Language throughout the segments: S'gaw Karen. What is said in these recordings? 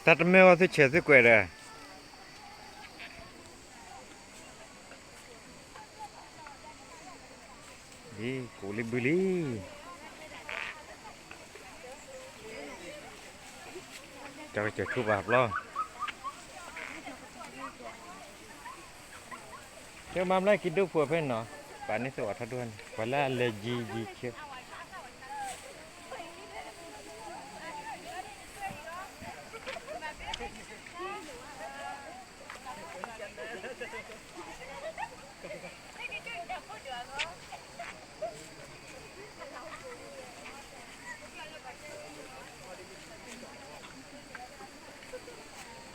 တၢ်တမၢဝဲသုဆဲးသုကွဲးဒီး ဒ်ကိးလံဘုလံ, ကၠီကစၢၢ်ထူပာ်ပျီ, ကမၤဘျါက့ၤဒိဖိဖဲနီၤ, ပာ်န့ၢ်သဝီထီၣ်ဒိၣ်န့ၣ် ပှၤလၢအလဲၤယံၤယံ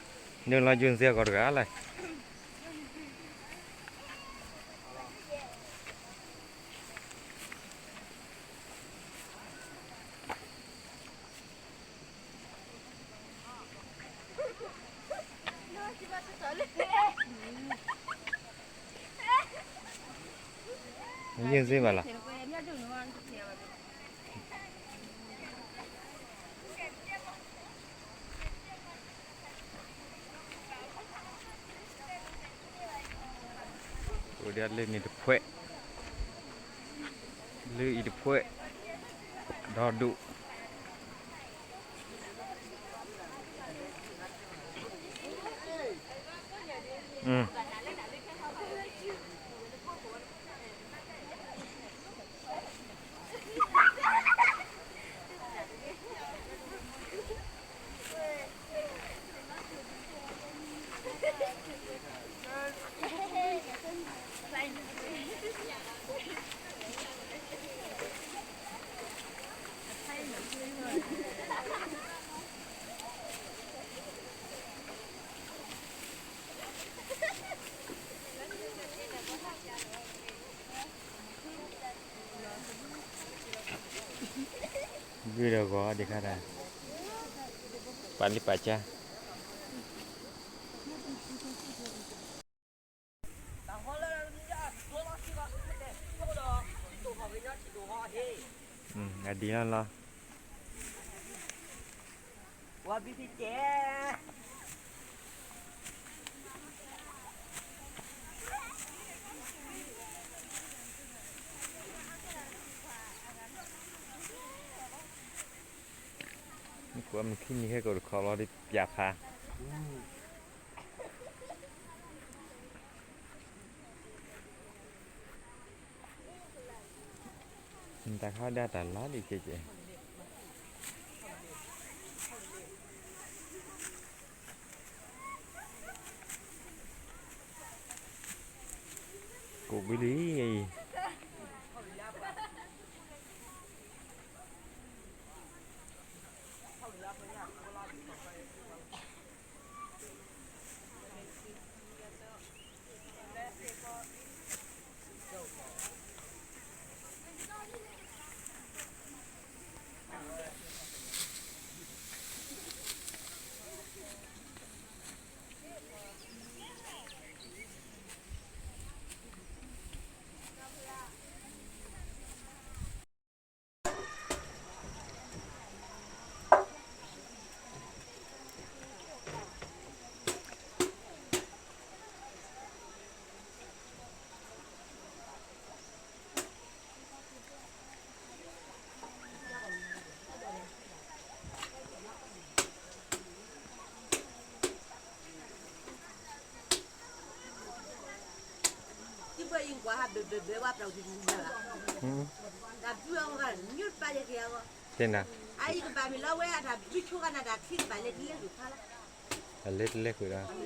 ၤဆၢ နုာ်လီၤယိၤစ့ၢ်ကီးတဂၤလဲၣ်. ယိၤစ့ၢ်ဘၣ်လီၤ. အိၣ်ဒၣ်လၢန့ၣ်တဖှဲး, လၢအံၤတဖှဲး, ဒီဒူၣ် ဂုၢ်ဒီးဂီၤဒံးခါတၢ်, ပာ်လံပာ်ကၢ်. အဒံးလီၤလီၤ. မ့ၢ်ခိၣ်အမုၢ်ခံနံၤဟဲကီးတခီလီၤ ဒ်ပျၢ်ဖး တၢ်ခါဒၣ်တၢ်လါဒ်ကဲကဲ ကိးဘုလံအံၤ.တ့နၤ အလဲတလဲဃုာ်ဒီး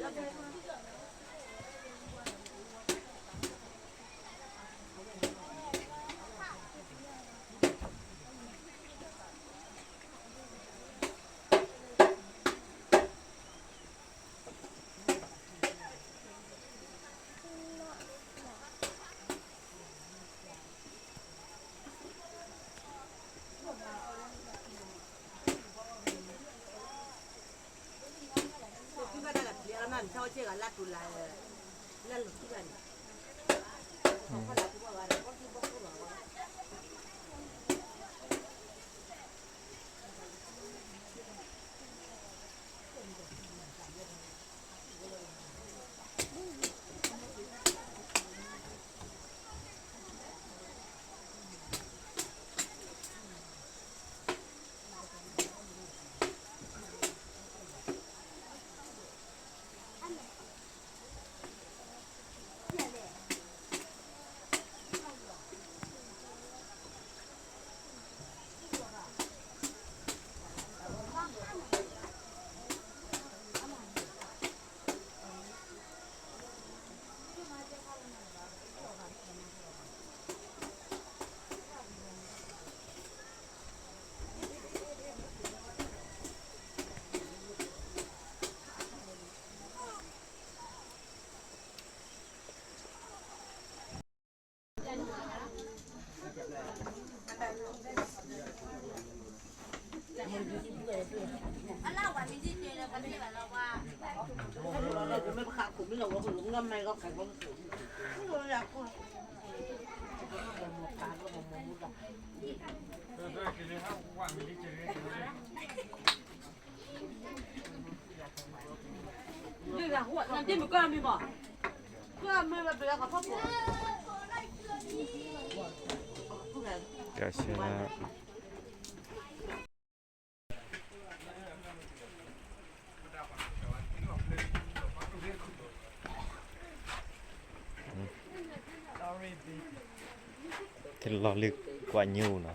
တလီၤလၢကွၢ်ညိနီၤ,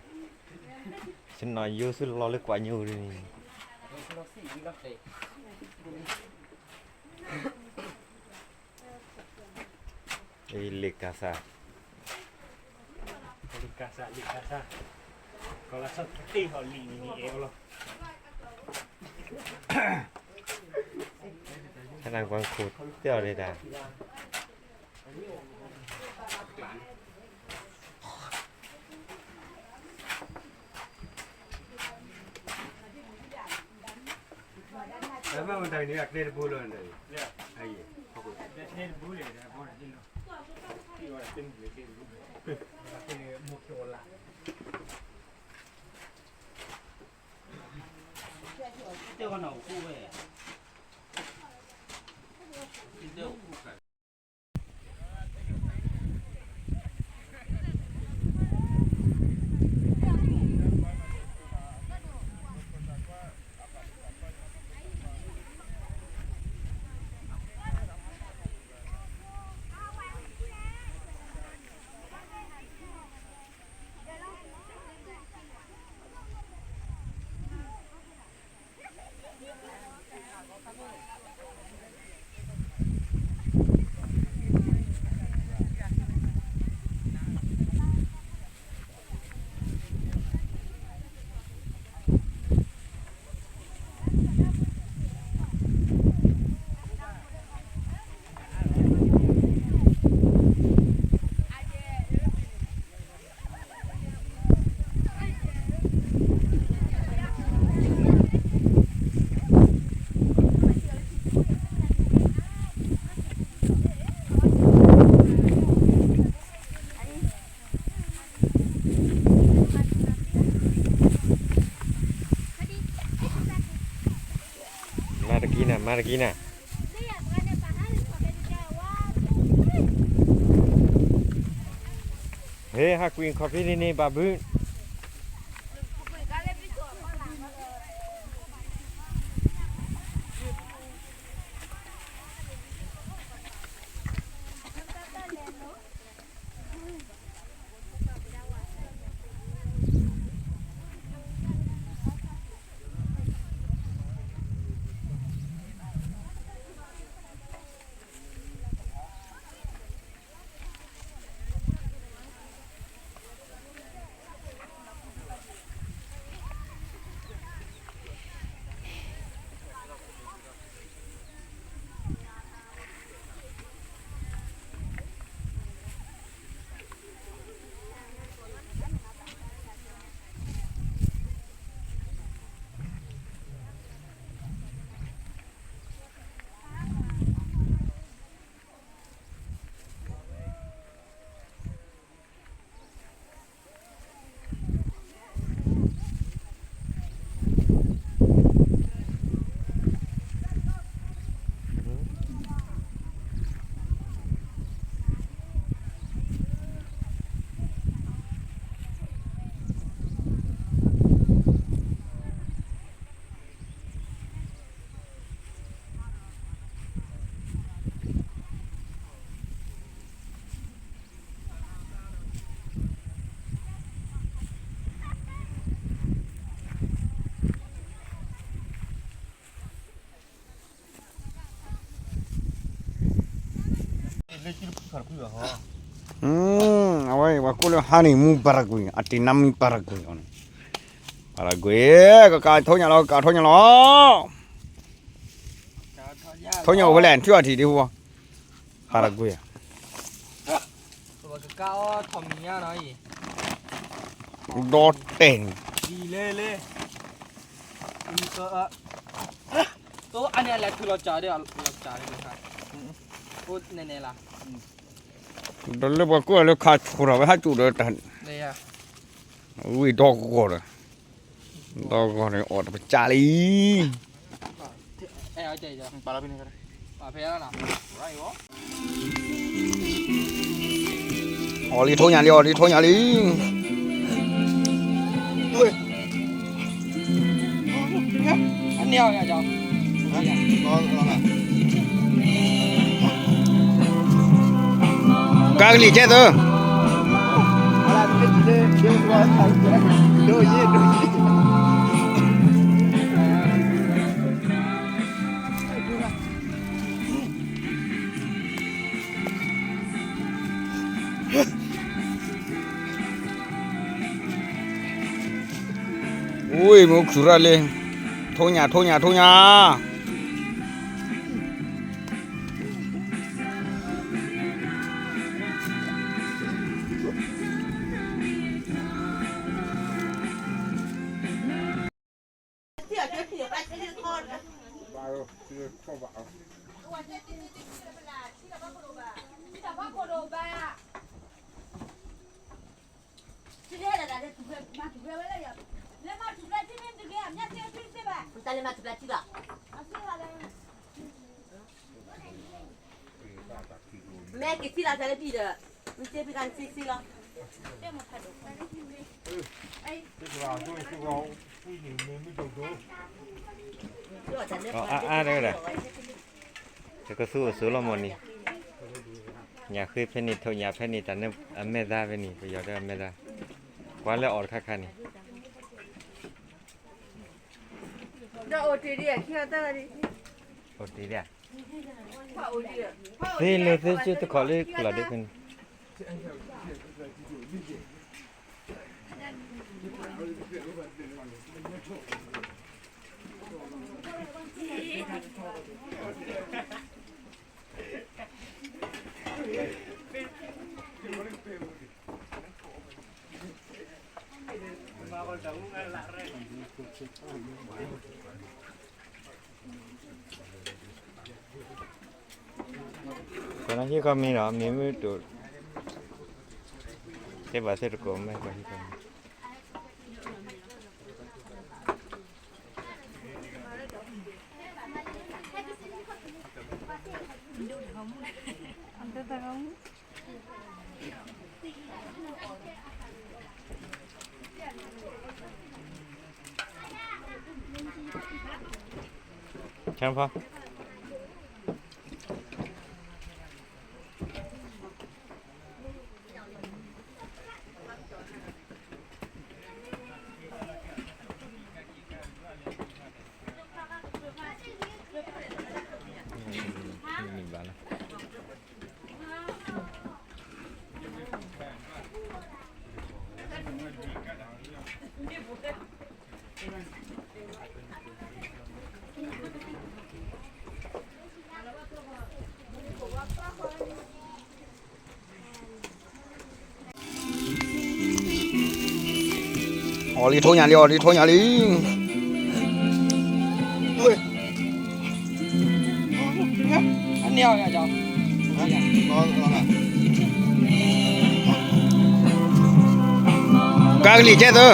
ဆနီၤယိဆူလီၤလၢကွၢ်ညိဒ်န့ၣ် လံာ်ကစၢ်, လံာ်ကစၢ်, လံာ်ကစၢ်, ကလီၤဆီၣ်တ့ၢ်ဟီၣ်လံာ်န့ၣ်အဲၣ်လီၤ, ဟဲနၤကွၢ်ခိၣ်တဲအီၤဒၣ် မ့ၢ်မတၤန့ၣ် အကျဲတဘိလီၤန့ၣ်, အယံၤ, ကျဲတဘိလဲၣ်, တဲဝဲနၤအိၣ်ခိၣ်ဝဲ, တဲအိၣ်ခိၣ်ခါ မၤတကံနၤ, မၤတကံနၤ, ဟ့ၣ် ဟးကွံာ်ခီၣ်ဖံးန့ၣ်န့ၣ် ဘၣ်ဘုး အဝဲ ပှၤကိးလၢ honeymoon Paraguay အတ့ၢ်နါမံ Paraguay အီၤန့ၣ်, Paraguay ကကးထိညါလီၤ ကကးထိညါလီၤ, ထိညါအိၣ်ဖဲလဲၣ် ထွံၣ်အီၤထံးဒံးဟူ, Paraguay ဒီတဲာ်န့ၣ် ဒ်လဲၣ်လဲၣ် အအ အန့ၣ်အလဲၤထုးလီၤစၢ်ဒီး လီၤစၢ်ဒီး အိၣ်နဲၣ်နဲၣ်လၢ ဒီးလၢပှၤကွၢ်လၢခါဆူၣ်ထီၣ်ဝဲဟးကၠိၣ်ဒီးတၢ် ဝံၤဒီဂီၢ်ဒီး ဒီဂီၢ်န့ၣ်အီၣ်တပစၢ်လံ အီၣ်လံထိညၣ်လံ အီၣ်လံထိညၣ်လံ ကါကလံၣ်ကဲသၢ ဝံၤမ့ၢ်ခုၣ်ရၣ်လံ, ထိညၣ် ထိညၣ် ထိညၣ်.အါအါဒၣ်, တကသူအိၣ်ဆိးလီၤမၢ်န့ၣ်, ညၣ်ဃ့ဖဲန့ၣ် ထိညၣ်ဖဲန့ၣ် တၢ်န့ၣ်အမဲာ်သၣ်ဖဲန့ၣ် ပယီၤတၢ်အမဲာ်သၣ်, ကွၢ်လၢအီၣ်တခါခါန့ၣ် အိၣ်တ့ၢ်ဒၣ်, သ့လၢသ့ကၠိတခီလၢကလီၤဒ့ဖဲန့ၣ်. ကဟံးခီမ့ၤဒီး မ့ၢ်မ့ၢ်တိၢ်, တဲဘၣ်သ့ၣ်တကိးမ့ၢ်ကဟံးခီမ့ၤ ဆၢဖီ အီၣ်လံထိညၣ်လံ အီၣ်လံထိညၣ်လံ. ကါကလံၣ်ကဲသၢ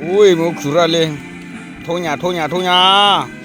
ဝံၤမ့ၢ်ခုၣ်ရၣ်လံ, ထိညၣ် ထိညၣ် ထိညၣ်.